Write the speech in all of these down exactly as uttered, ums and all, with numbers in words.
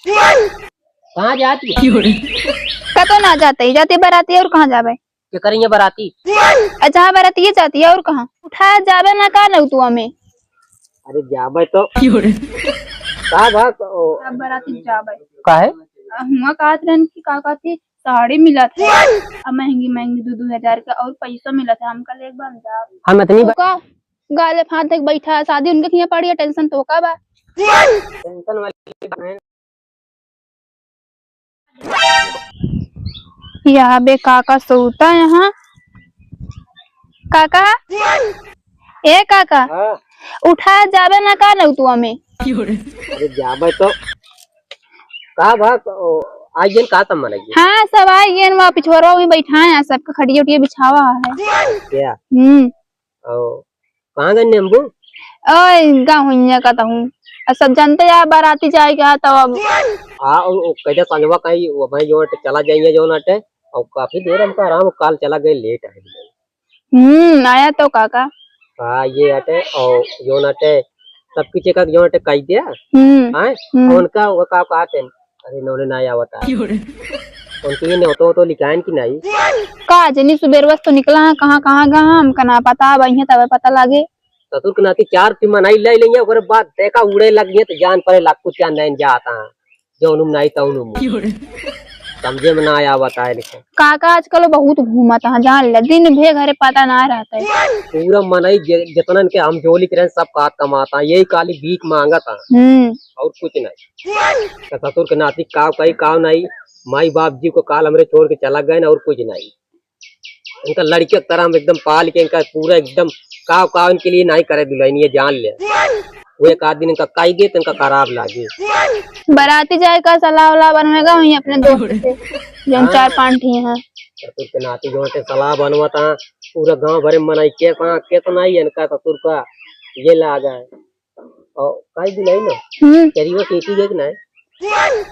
कहाँ जाती है? कतो ना जाते ही, जाती बराती और कहाँ जाबे? के करेंगे बराती? अच्छा, हाँ, बराती जाती है और कहाँ? उठा जाबे ना का नौतुआ में? अरे जाबे तो। का भा, ओ, अब बराती जाबे। काहे? हुआ कहत रहन कि का कहती, साड़ी मिलत है, अब महंगी महंगी दो दो हजार के और पैसा मिलत है, हमका ले एक बार जा। हम इतनी तो का गाले फांद तक बैठा है, शादी उनके किया पड़ी है, टेंशन तो का बा? टेंशन वाली बहन। या बे काका सोता यहाँ। काका, ए काका, हाँ। उठा जाबे ना का नौतुआ में? अरे जाबे तो का भा, ओ, आई गेन का तब मनई? हाँ, सब आई गेन, वहाँ पिछुआरवा वहीं बैठा है, सबका खटिया उटिया बिछावा है। क्या? हम्म। ओ, कहाँ गए नींबू? ओए, गाँव हुइया का तहूँ। आ, सब जानते यार, बाराती जाए के है, तब अब। हाँ, ओ, ओ, कैसे संजवा कहीं, वो भाई जो अटे चला जाइए जो ना अटे, और काफी देर हमका आराम, काल चला गए, लेट है। हम्म, आया तो काका। हाँ, ये अटे, और जो ना अटे, सब कुछ एक जो अटे कह दिया। हम्म। हाँ? हम्म। और उनका वो का कहते हैं? अरे, नौने ना आवता। उनके लिए न्योतो तो लिखाएन कि नहीं? का जनी सुबेरवा से तो निकला है, कहाँ, कहाँ गया है, हमका ना पता, अब अइहें तबे पता लागे। ससुर के नाती चार ठी मनई ले लेंगे, ओकरे बाद देखा उड़े लग गए तो जान पड़े लाग कुछ जान नहीं जाता है, जौन उम नहीं तौन उम। समझे में ना आया बताए लेकिन। काका आजकल बहुत घूमत है, जान ले, दिन भे घरे पता ना रहता है। पूरा मनई जे-, जितनन के हम जोली करें सब कात कमाता है, यही काली भीख मांगत है। हम्म। और कुछ नहीं। तो ससुर के नाती काव कही काव नहीं, माई बाप जी को काल हमरे छोड़ के चला गए ना, और कुछ नहीं। इनका लड़के की तरह हम एकदम पाल के इनका पूरा एकदम काव काव इनके लिए नहीं करे दुल्हन, ये जान ले। वो एक आध दिन इनका काई दे तो इनका खराब लागे। बराती जाए का सलाह वलाह बनवेगा वहीं अपने दोस्त से, जो हाँ। चार पांच ही हैं। ससुर के नाती जो है सलाह बनवा था, पूरा गांव भरे में मनाई, के कहाँ, के तो नहीं इनका ससुर का, ये लाग है। और काई दुल्हन ना? हम्म। चरियो सींची गए कि नहीं?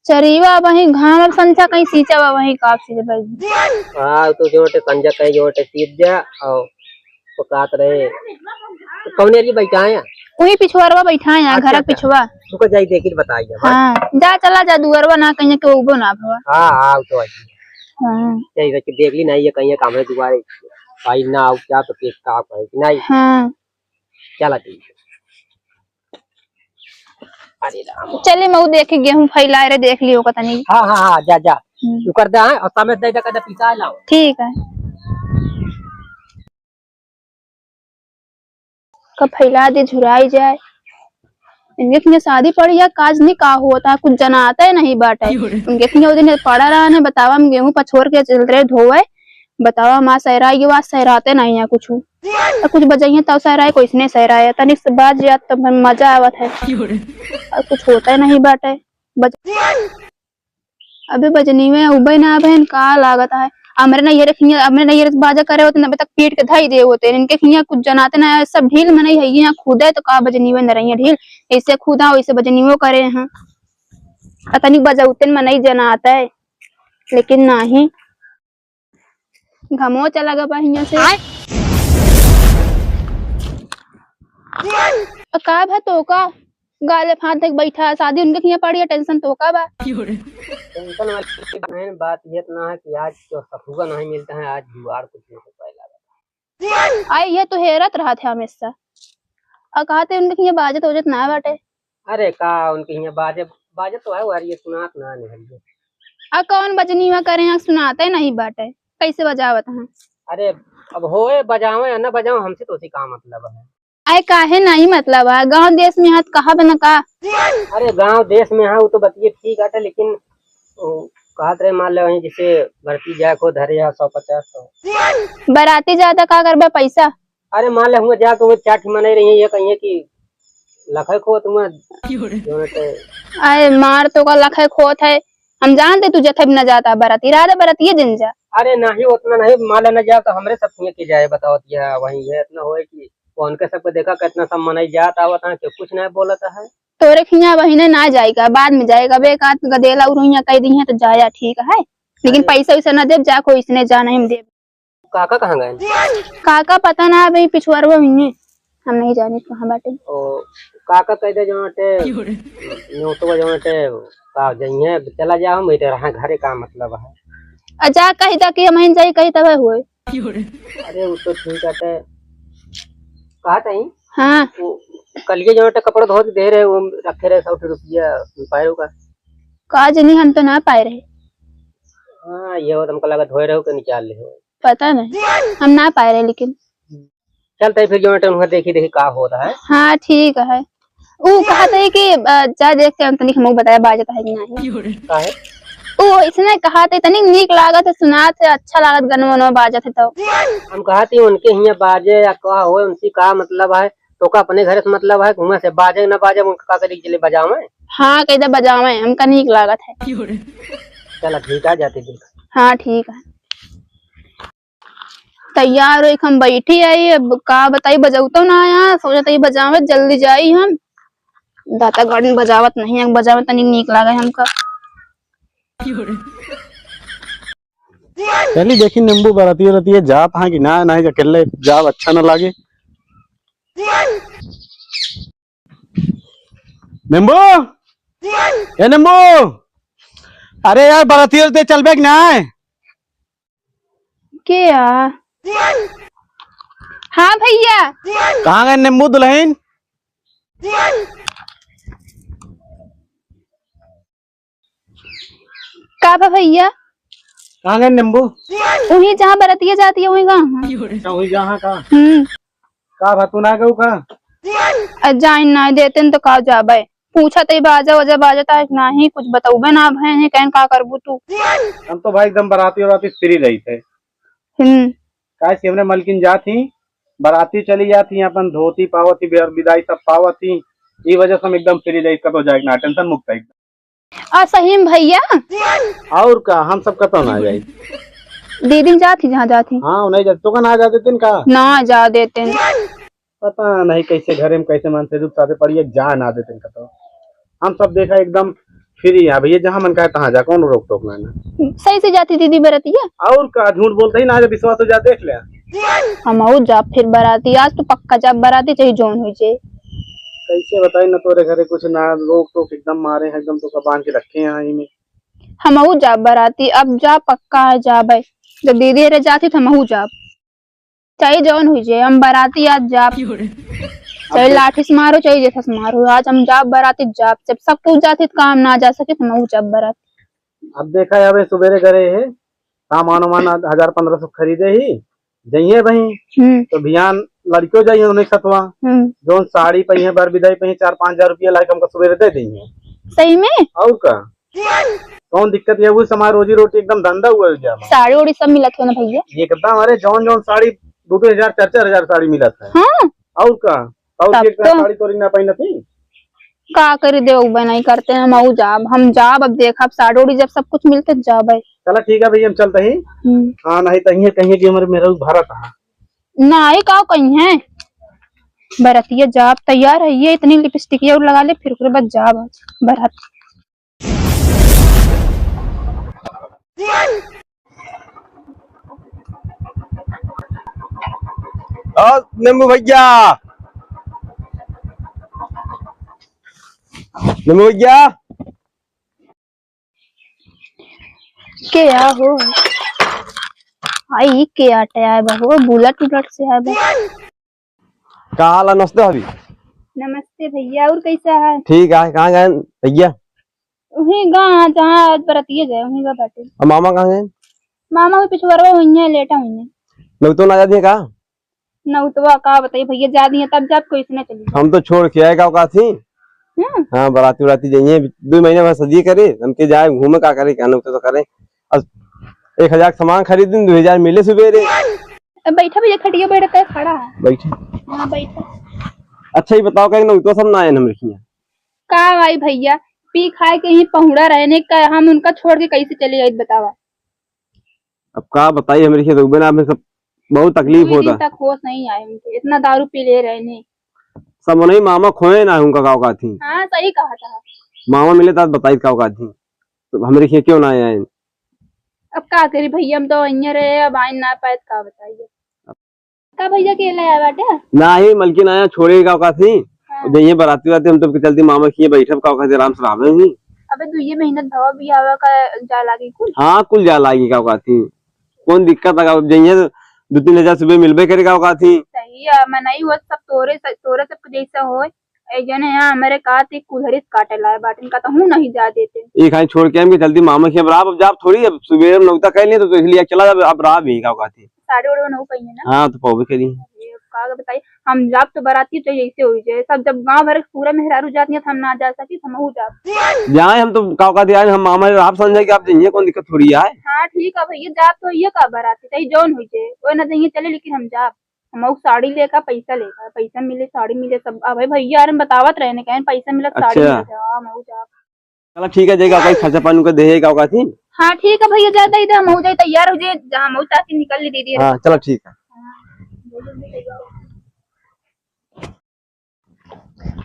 चरीवा वही घाम अब संझा कहीं सींचा बा, वही काप सींचे बा। हाँ, तो जो टे संझा कहीं जो टे सींच जा, और पकात रहे। तो कौन एरिया बैठा है? वही पिछुआरवा बैठा है, अच्छा, घर अच्छा। पिछुआ। तुमको जाई देखी तो बताइए, हाँ? हाँ, जा चला जा दुआरवा ना कहीं के उबो ना भवा। हाँ, हाँ, तो आई। हाँ। यही रख के देख ली नहीं, ये कहीं काम है दुआरे। भाई ना आओ क्या तो केस का है कि नहीं? हाँ। चला ठीक है। अरे राम। चली, मैं वो देख के गेहूं फैलाए रे, देख लियो का तनी। हाँ, हाँ, हाँ, जा, जा। हम्म। तू कर दे, हाँ, और समय दे दे, कर दे, पिसा लाओ। ठीक है। कब फैला दे, झुराई जाए। इनके किया शादी पड़ी है, काज नहीं का होता है, कुछ जनाते नहीं बाटे। क्यों रे? उनके किया वो दिन पड़ा रहा ने, बतावा, हम गेहूं पछोर के चल रहे धोवे, बतावा, माँ सहराई के बाद सहराते नहीं है कुछ। तो कुछ बजाइए तब सहराए, कोई इसने सहराए, तनिक से बाज जात तो मजा आवत है। क्यों रे? और कुछ होता नहीं बाटे। बज-, अबे बजनी में उबे ना बहन का लागत है। हमरे नैहर के हियां, हमरे नैहर से बाजा करे होते, अबे तक पीट के धई दे होते। इनके हियां कुछ जनाते ना है, सब ढील में नहीं है, यहाँ खुदे तो का बजनी में न रही है ढील, ऐसे खुदा वैसे बजनी वो करे हैं। आ तनी बजौते में नहीं जनाते, लेकिन नहीं। घमो चला गवा हियां से। आय। अ, का भा तो का? गाले फांद तक बैठा, शादी उनके किया पड़ी है, टेंशन तो का बा? टेंशन वाली बहन बात ये तो ना है कि आज जो ससुआ नहीं मिलता है, आज जुआर कुछ नहीं हो पाए लगा। आई ये तो हेरत रहा थे हमेशा। अ, कहते उनके किया बाजत ओजत ना बाटे। अरे का उनके हियां बाजे, बाजे तो है, वो हरिये सुनात ना नहीं हरिये। आ कौन बजनी में करे हैं, सुनाते नहीं बाटे, कैसे बजावत हैं? अरे अब होए बजावे या ना बजावे, हमसे तो उसी का मतलब है। अरे काहे नहीं मतलब है, गांव देश में हाथ कहा बना का? अरे गांव देश में हाँ, वो तो बतिये ठीक आटे, लेकिन वो कहत रहे, मान ले वहीं जैसे भर्ती जाए को धरे है सौ पचास सौ। बराती जाता का करबे पैसा? अरे मान ले हुआ जा तो वो चार ठे मनई रही है, ये कहिए कि लखै खो तुम्हें। क्यों रे? जो ना ते अरे मार तो का लखै खोत है, हम जानते तू जथे भी न जाता बराती, इरादा बराती ये दिन जा। अरे नहीं उतना नहीं, मान ले न जाए तो हमरे सब किए के जाए, बताओ दिया वही है, इतना होए कि वो उनके सबको देखा कितना सब मनई जात आवत है, क्यों कुछ नहीं बोलता है। तोरे खिया बहिने ना जाएगा, बाद में जाएगा, बे एक आध गदेला उरुइया कह दी है तो जाया ठीक है, लेकिन अरे। पैसा वैसा ना देब, जा कोई इसने जा नहीं देब। काका कहाँ गए? काका पता ना, अभी पिछुआरवा हुई है, हम नहीं जाने कहाँ बाटे। ओ, काका कह दे जो बाटे, क्यों रे? न्योतवा जो बाटे, हाँ, जइहे, चला जाओ, मैं तो रहा घरे, का मतलब है? आ, जा कही दा कि हम जाई, कही तबे होए। अरे, वो तो ठीक है, ते कहा तही? हाँ। वो कलिए जो तो कपड़ा धो के दे रहे, वो रखे रहे सौ रुपया, पाए का? का जनी, हम तो ना पाए रहे। हाँ, ये हो, तुमको लगा धोए रहो कि निकाल ले हो। पता नहीं, हम ना पाए रहे, लेकिन चलते फिर जो टन हुआ, देखी देखी का होता है। हाँ, ठीक है। ऊ कहत है कि, अ, जा देखते हैं, तनिक हमको बताया बाजत है कि नहीं। का है? ऊ इसने कहत है, तनिक नीक लागत है, सुनात है, अच्छा लागत, गनवा वनवा बाजत है तो। हम कहत ही उनके हियाँ बाजे या का हो, उनसे का मतलब है, तो का अपने घर से मतलब है, घूमे से बाजे ना बाजे, उनका का करी, चले बजावे। हाँ, कह दे बजावे, हमका नीक लागत है। चला ठीक है, जाते बिल्कुल। हाँ, ठीक है। तैयार होई हम बैठी आई, अब का बताई, बजौतो ना आया, सोचत ही बजावे, जल्दी जाई हम। दाता गार्डन बजावत नहीं है, बजावे तनी नीक लागे हमका। चली देखी नींबू बरतिया रतिया जात हाँ कि ना, नहीं अकेले जाब अच्छा ना लागे। नींबू, ए नींबू, अरे यार बरतिया रतिया चलबे कि ना? के आ? हाँ भैया। कहाँ गए नींबू दुल्हन? का बा भैया? कहाँ गए नींबू? वहीं जहाँ बरतिया जाती है, वहीं गए हैं। अच्छा, वहीं जहाँ का? हम्म। का भा, तू ना गऊ का? अ, जाइन ना देते न तो का जाबे? पूछत ही बाजा वजा बाजत है कि नाही, कुछ बतौबे ना भए हैं, कहन का करबू तू? हम तो भाई एकदम बराती उराती free रही थे। हम्म। काहे से हमरे मलकिन जात ही, बराती चली जात ही, अपन धोती पावत ही, बिदाई सब पावत ही, ई वजह से हम एकदम free रही, कतो जाए ना, tension मुक्त है एकदम। आ सही में भैया? और का, हम सब कतो ना जाई। दीदी जात ही जहाँ जात ही। हाँ, नहीं जात, तो का ना जा देते का? ना जा देते। पता नहीं कैसे घरे में कैसे मन से दुख साथे पड़ी है, जा ना देते कतो। हम सब देखा एकदम free है भैया, जहाँ मन कहे तहाँ जा, कौन रोक टोक ना, ना। सही से जाती दीदी बरतिया? और का, झूठ बोलते ही ना, जब विश्वास हो जा देख ले। हम आऊ जा फिर बराती, आज तो पक्का जा बराती, चाहे जौन हो जाए। कैसे बताई ना, तोरे घरे कुछ ना रोक टोक एकदम मारे हैं, एकदम तो का बांध के रखे हैं यहीं में। हम आऊ जा बराती, अब जा पक्का है जाबे, जब दीदी रे जाती तो हम आऊ जा। चाहे जौन हुई जाए, हम बराती आज जाब। चाहे लाठी से मारो, चाहे जैसा से मारो, आज हम जाब बराती जाब। जब सब केहू जाती तो काम ना जा सके, तो हम जाब बराती। अब देखा जाबे, सुबेरे गए है, सामान वामान हजार पन्द्रह सौ खरीदे ही, जइहे वहीं। हम्म। तो बिहान लड़कियों जाइए उन्हें सतवा, हम्म। जौन साड़ी पहिए, बर बिदाई पहिए, चार पाँच हजार रुपया लाके हमका सुबेरे दे देइहे। सही में? और का? कौन दिक्कत है, वो हमार रोजी रोटी एकदम धंधा हुआ है क्या? साड़ी ओड़ी सब मिलत हो ना भैया? एकदम, अरे जौन जौन साड़ी दो दो हजार, चार चार हजार साड़ी मिलत है। हाँ। और का? और तब एक तो साड़ी तोरी ना पहनत ही? का करी देव बहन, नहीं करते हैं, हम आऊ जाब, हम जाब, अब देखा, अब साड़ी ओड़ी जब सब कुछ मिलते जाबे। चला ठीक है भैया, हम चलते ही। हम्म। हाँ, नहीं तो ये कहिए कि हमारे मेरा भरत है। नहीं, का कहीं है? बरतिया जाब तैयार है, ये इतनी लिपस्टिक और लगा ले, फिर ओकरे बाद जाब आज बरात। ओ नींबू भैया, नींबू भैया। के आ हो? आई के आटे आए बा हो, बुलेट उलट से आए बा। का हाल है? नमस्ते भाभी। नमस्ते भैया, और कैसा है? ठीक है, कहाँ गए भैया? वहीं गा, जहाँ आज बरतिया गए, वहीं गा बाटे। अब मामा कहाँ गए? मामा भी पिछुआरवा हुई है, लेटा हुई है। नौतो ना जाती है का? नौतवा का बताई भैया, जा दी है तब जाब, कोई से ना चली। हम तो छोड़ के आए का औकात ही। हाँ। हाँ, बराती उराती जाइए, दो महीने बाद शादी करे, हमके जाए घूमे का करे, क्या नौतो तो करे। अब एक हजार के सामान खरीद दिन, दो हजार मिले सुबेरे। अब बैठा भैया, खटिया बैठा है, खड़ा है। बैठे। हाँ, बैठा। अच्छा, ये बताओ, कहीं नौतो सब ना आए हम रखिए? का भाई भैया, पी खाए के ही पहुड़ा रहे ने, का हम उनका छोड़ के कैसे चले जाइत बतावा? अब का बताई, हमरे खेत उबे ना, हमें सब बहुत तकलीफ दो दिन होता। तक होश नहीं आए उनके, इतना दारू पी ले रहे ने। सब नहीं, मामा खोए ना उनका का औकात थी। हाँ, सही कहा था। मामा मिले तो बताई का औकात थी, तो हमरे खेत क्यों ना आए? अब का करी भैया, हम तो वहीं रहे, अब आइन ना पाए तो का बताइए। का भैया के ले आया बाटे? नाही, मलकिन आया छोड़े का औकात ही। हाँ। जइए बराती वाती हम तो चलती मामा के बैठब का औकात, आराम से रहबे ही। अबे दुइये महीना भवा बियाहवा का जा लागी कुल। हाँ, कुल जा लागी, का कहती? कौन दिक्कत है? अब जइहे तो दो तीन हजार सुबह मिलबे करे, का कहती? सही है, मनई हुआ सब तोरे से, तोरे सबके जैसा होए। ए जने यहाँ हमरे का ती कुल्हरिस काटे लाए बाटिन, का तो हूँ नहीं जा देते। ई खाई छोड़ के हम के चलती मामा के, अब राब, अब जाब थोड़ी, अब सुबह नौता कह लिए तो, तो इसलिए चला जाब, अब राब ही, का कहती? साड़ी ओढ़े नहीं पाइए ना। हाँ, तो पौबे करी। ये का बताई, हम जाब तो बराती तो जैसे हो जाए, सब जब गांव भर के पूरा मेहरारू जात नहीं, हम ना जा सकी, हम हूँ जाब। जाए हम तो का कहती, आज हम मामा आप समझे कि आप जइहे, कौन दिक्कत थोड़ी है। हाँ, ठीक है भैया, जाब तो ये का बराती, चाहे जौन हो जाए, वो ना जइहे चले, लेकिन हम जाब। हम साड़ी लेकर पैसा लेकर, पैसा मिले, साड़ी मिले, सब। अब भैया यार हम बतावत रहे ने, कहें पैसा मिले, साड़ी अच्छा। मिले, हाँ, हम जाब। चला ठीक है, जाएगा भाई, खर्चा पानी को दे, का कहती? हाँ, ठीक है भैया, जा दे दे, हम हो जाए, तैयार हो जाए, जहाँ हम हो ताकि निकल ली दीदी। हाँ, चला ठीक है। हाँ।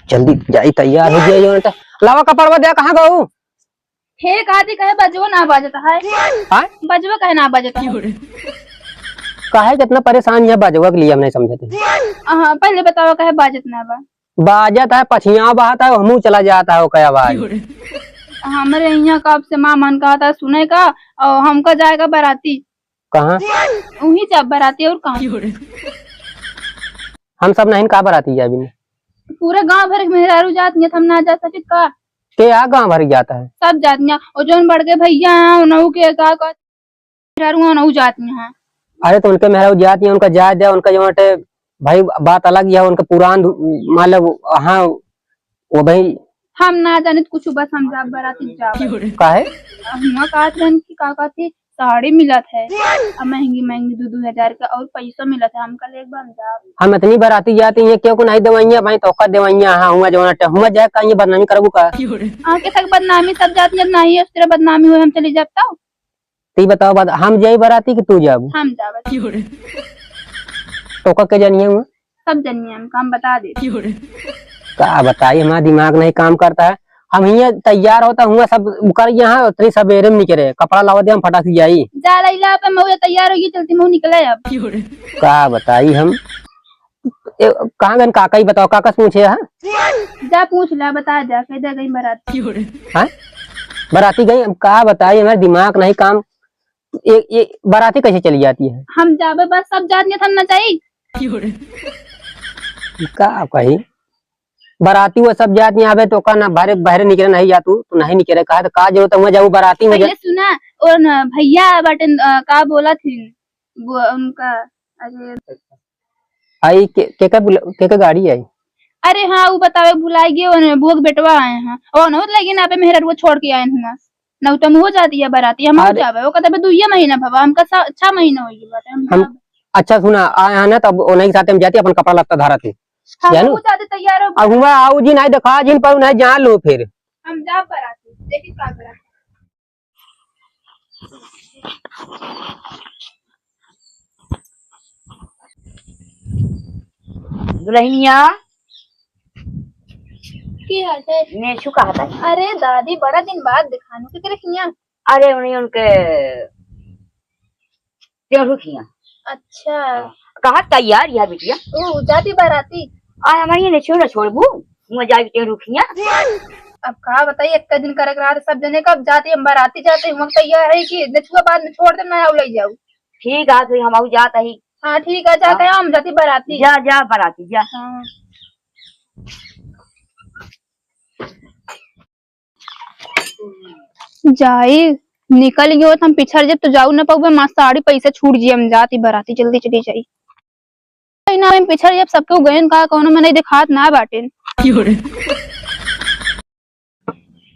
जल्दी जाई, तैयार हो जाए, जो ना लावा कपड़वा दे, कहाँ गऊ? हे काजी, कहे बजवो ना बाजत है। हाँ? बजवो कहे ना बाजत है। काहे कितना परेशान है बजवा के लिए, हम नहीं समझते। हाँ, पहले बतावा कहे बाजत ना बा। बाजत है, पछिया बहत है, हमहू चला जाता है, ओकर आवाज। हमरे यहाँ कब से माँ मन कहता सुने का, और हमका जाएगा बराती। कहाँ? वहीं जाब बराती, और कहाँ? हम सब नहीं का बराती जाबी ने? पूरा गांव भर के मेहरारू जात नहीं, हम ना जा सकित का? के आ गांव भर जाता है? सब जात नहीं, और जौन बड़के भैया हैं, उन्हों के का, का मेहरारू हैं, उन्हों जात नहीं हैं। अरे तो उनके मेहरारू जात नहीं, उनका जाए दे, उनका जो बाटे भाई बात अलग ही है, उनके पुरान, मतलब, हाँ, वो भाई हम ना जानित कुछ, बस हम जाब बराती जाब। काहे? हुआ कहत रहन कि का कहती साड़ी मिलत है, अब महंगी महंगी दो दो हजार का और पैसा मिलत है, हमका ले एक बार जाब। हम इतनी बराती जाती हैं, क्यों को नहीं देवैया भाई, तोका देवैया, हाँ, हुआ जवाना टे-, हुआ जाए का ये बदनामी करबू का? हाँ, के तक बदनामी सब जाती है, नहीं है उस तरह बदनामी हुई, हम चली जाब तब। ती बताओ बात, हम जाई बराती कि तू जाबू? हम जाब। तोका के जानिए हुआ? सब जनिए हम, काम बता दे। का बताई, हमारा दिमाग नहीं काम करता है। हम हियाँ तैयार होता हुआ सब कर यहाँ, उतनी सवेरे में निकले, कपड़ा लावा दे, हम फटाक से जाई। जा लैला पे मऊया तैयार होगी, चलती मऊ निकले अब। का बताई हम। ए, कहाँ गन काका ही बताओ, काका से पूछे है? जा पूछ ला, बता जा, कह दे गई बारात। हाँ? बराती गई, अब का बताई, हमारा दिमाग नहीं काम। ये, ये बराती कैसे चली जाती है? हम जाबे बस, सब जात नहीं थम ना चाहिए। का कही? बराती वो सब जात नहीं आवे तो का ना, बाहरे, बाहरे निकले नहीं जा तू, तू नहीं निकले, कहा तो का जरूरत है, वहाँ जाऊ बराती में जा। पहले सुना, और न, भैया बाटे न, अ, का बोला थी, वो उनका, अरे। आई के, के का बुला-, के का गाड़ी आई? अरे हाँ, वो बतावे भुलाई गए, वो न, बुआ के बेटवा आए हैं, और न, लेकिन यहाँ पे मेहरारू छोड़ के आए हैं ना। नौतम हो जाती है बराती, हम अरे। जाबे, ओकर तबे दुइये महीना भवा, हमका सा-, छह महीना हो गई बाटे, हम हम, जाबे। अच्छा सुना, आ, आ ना, तब ओनही के साथे हम जाती, अपन कपड़ा लत्ता धारा थे। हम जानू? हो जाते तैयार हो। अब हुआ आऊ जी नहीं देखा जिन पर उन्हें जान लो फिर। हम जाब बराती, देखी का बराती। दुल्हनिया। की हाल है? नेशू का हाल है? अरे दादी, बड़ा दिन बाद दिखानू, केकरे खिया? अरे, उन्हीं उनके टेढ़ू खिया। अच्छा। कहा तैयार या बिटिया? ओ, जाती बराती। आ, हमारी नेशू ना छोड़बू, मैं जाई टेढ़ू खिया। अब का बताई, एक दिन करे के रहा सब जने का, अब जाती हम बराती जाती, हम तैयार है कि नेशुआ बाद में छोड़ दे, ना आओ ले जाऊ। ठीक है, तो हम आऊ जात ही। हाँ, ठीक है, जाके हाँ। हम जाती बराती। जा, जा बराती, जा। हाँ। जाई, निकल गयो, तो हम पिछड़ जब तो जाऊ ना पाऊबे, माँ साड़ी पैसा छूट जिए, हम जाती बराती, जल्दी चली जाई। ना, हम पिछड़ जब सबके गयन का, कौनो में नहीं दिखात ना बाटेन।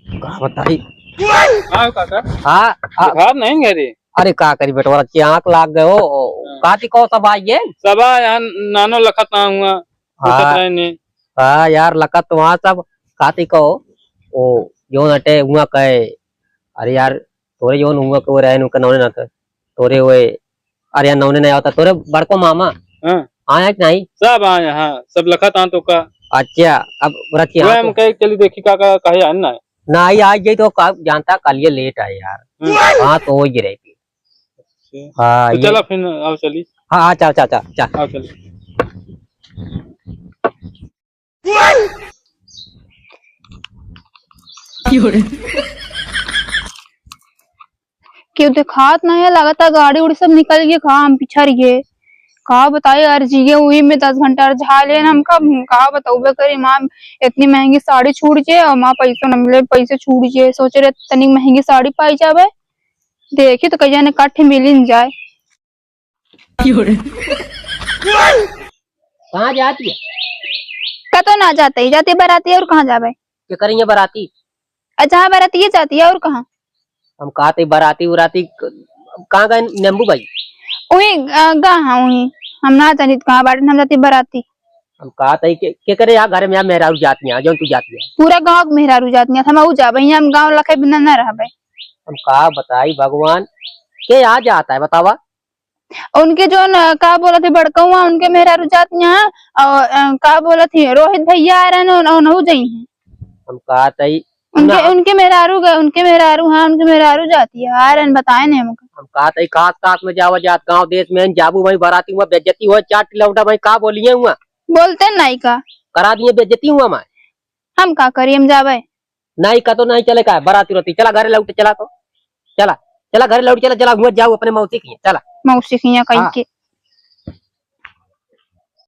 का बताई? का हो काका? हाँ, हाँ। बुखार नहीं घरे? अरे का करी बेटवा, रच्ची आँख लाग गए हो। हाँ। काती को सब आई है? सब आए, यहाँ नानो लखत ना हुआ। हाँ। लखत रहे ने। हाँ यार, लखत तो वहाँ सब काती को, ओ, जौन अटे हुआ कहे, अरे यार, तोरे जौन हुआ के वो रहे, उनका नौने ना कर। तोरे वो अरे यार, नौने नहीं आवता। तोरे बड़को मामा हाँ। आया कि नहीं? सब आए, हाँ, सब लखत आन तो का। अच्छा, अब रखिए, वह हाँ, हम तो कहे, चली देखी का, का, कहे आन ना। नहीं, आज ये तो का, जानता, कल ये लेट आए यार। हाँ। हाँ, तो हो ही रही थी। अच्छा। हाँ, तो ये चला फिर, आओ चली। हाँ, हाँ, चल, चल, चल, चल। आओ चली। देखात नहीं है, लगता गाड़ी उड़ी सब निकल गए, काम पिछड़ गए। का बताई यार, जिए हुई में दस घंटा झाले न हमका, का बताऊबे करी माँ, इतनी महंगी साड़ी छूट जे और माँ पैसों न मिले, पैसे छूट जे। सोचे रहे तनिक महंगी साड़ी पाई जावे, देखी तो कहिया ने कट्ठे मिलिन जाए। कहाँ जाती है? कतो ना जाते ही जाती बराती, और कहाँ जावे? के करेंगे बराती? अच्छा, हाँ, बराती ये जाती है, और कहाँ? हम कहा थे बराती उराती क-, कहाँ गए नींबू भाई? वही, अ, गा हाँ, वही। हम ना जानित कहाँ बाटे, हम जाती बराती। हम कहा थे के, के करे यहाँ घर में यहाँ मेहरारू जाती हैं, जौन तू जाती है। पूरा गाँव के मेहरारू जाती हैं, हम ऊ जाबे, यहाँ हम गाँव लखे बिना ना रहबे। हम का बताई भगवान, के आ जाता है बतावा? उनके जौन, अ, का बोलत है बड़कउआ, उनके मेहरारू जाती हैं, और, अ, का बोलत है रोहित भैया आ रहे हैं, उन-, उनहु जई हैं। हम कहा थे उनके, ना। उनके मेहरारू गए, उनके मेहरारू, हाँ, उनके मेहरारू जाती है, आ रहे हैं, बताए नहीं हमका। हम कहा थे कास कास में जावा जात, गाँव देश में जाबू वहीं बराती हुआ बेइज्जती हुआ, चार लौंडा वहीं का बोलिए हुआ। बोलते नहीं का। करा दिए बेइज्जती हुआ मैं। हम का करी, हम जाबे। नहीं का तो नहीं चले का, बराती रोती, चला घरे लौट, चला तो, चला, चला घरे लौट, चला, चला हुआ जाओ अपने मौसी की, चला। मौसी की यहाँ कहीं हाँ। के।